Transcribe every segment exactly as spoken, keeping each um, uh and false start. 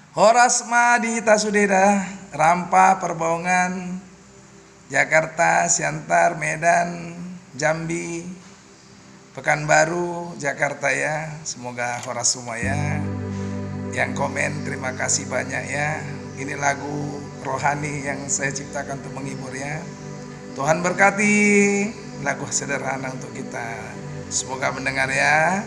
Horas ma di hita sude da, Rampa, Perbaongan, Jakarta, Siantar, Medan, Jambi, Pekanbaru, Jakarta ya. Semoga horas semua ya. Yang komen, terima kasih banyak ya. Ini lagu rohani yang saya ciptakan untuk menghibur ya. Tuhan berkati, lagu sederhana untuk kita. Semoga mendengar ya.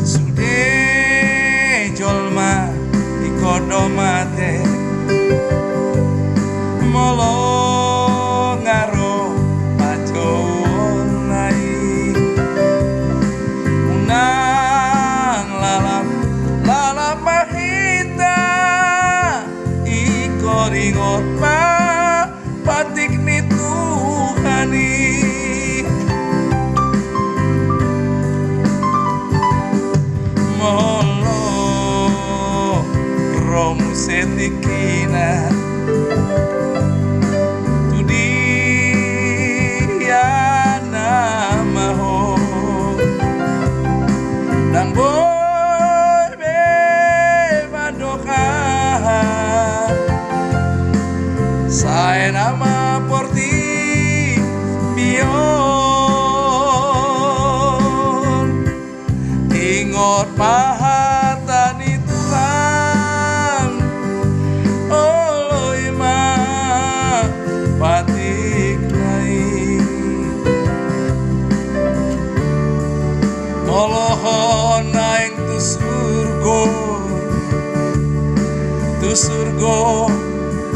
Sude jolma ingkon do mate, molo nga ro pajouonna i. Unang lalap, lalap ma hita, ingkon ingot ma patik ni Tuhan i. Molo ro muse tingkina, tu dia nama ho, ndang boi be mandok aha, sai nama portibi on. Ingot ma hata ni Tuhan, oloi ma patikna i. Molo ho naeng tu surgo, tu surgo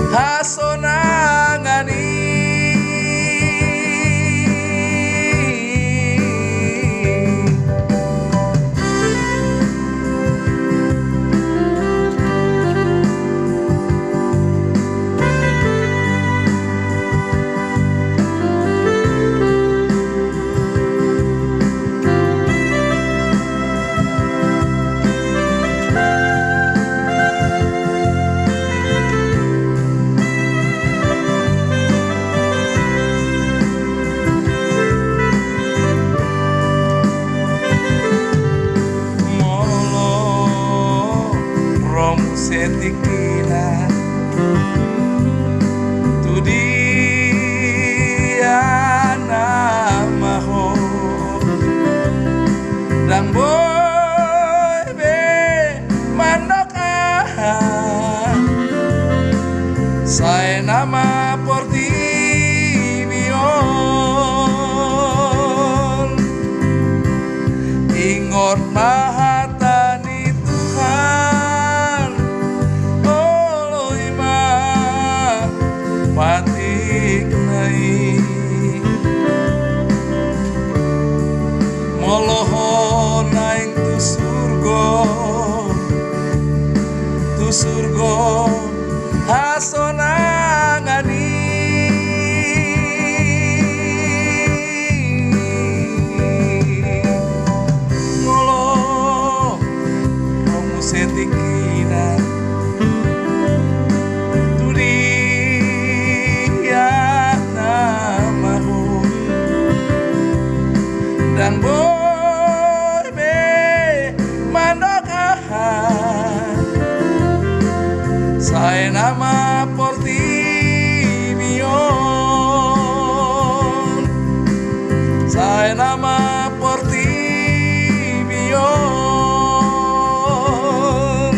hasonangan i. Molo ro muse tingkina, tu dia nama ho, ndang boi be mandok aha, sai nama portibi on. Ingot ma hata ni Tuhan, oloi ma patikna i. Molo ho naeng tu surgo, tu surgo hasonangan i. Molo ro muse tingkina, tu dia nama ho, ndang boi be mandok aha, sai nama portibi on, sai nama portibi on.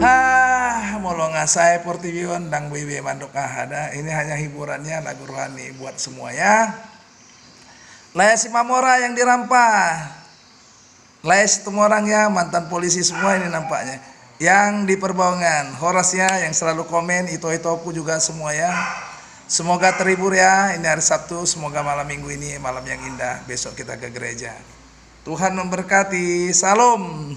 Ah, molo nga sae portibi on, ndang boi be mandok aha da. Ini hanya hiburannya, lagu rohani buat semua ya. Lae Simamora yang di Rampa. Lae Situmorang ya, mantan polisi semua ini nampaknya. Yang di Perbaongan, horas ya, yang selalu komen, ito-itoku juga semua ya. Semoga terhibur ya, ini hari Sabtu, semoga malam minggu ini malam yang indah, besok kita ke gereja. Tuhan memberkati, salam.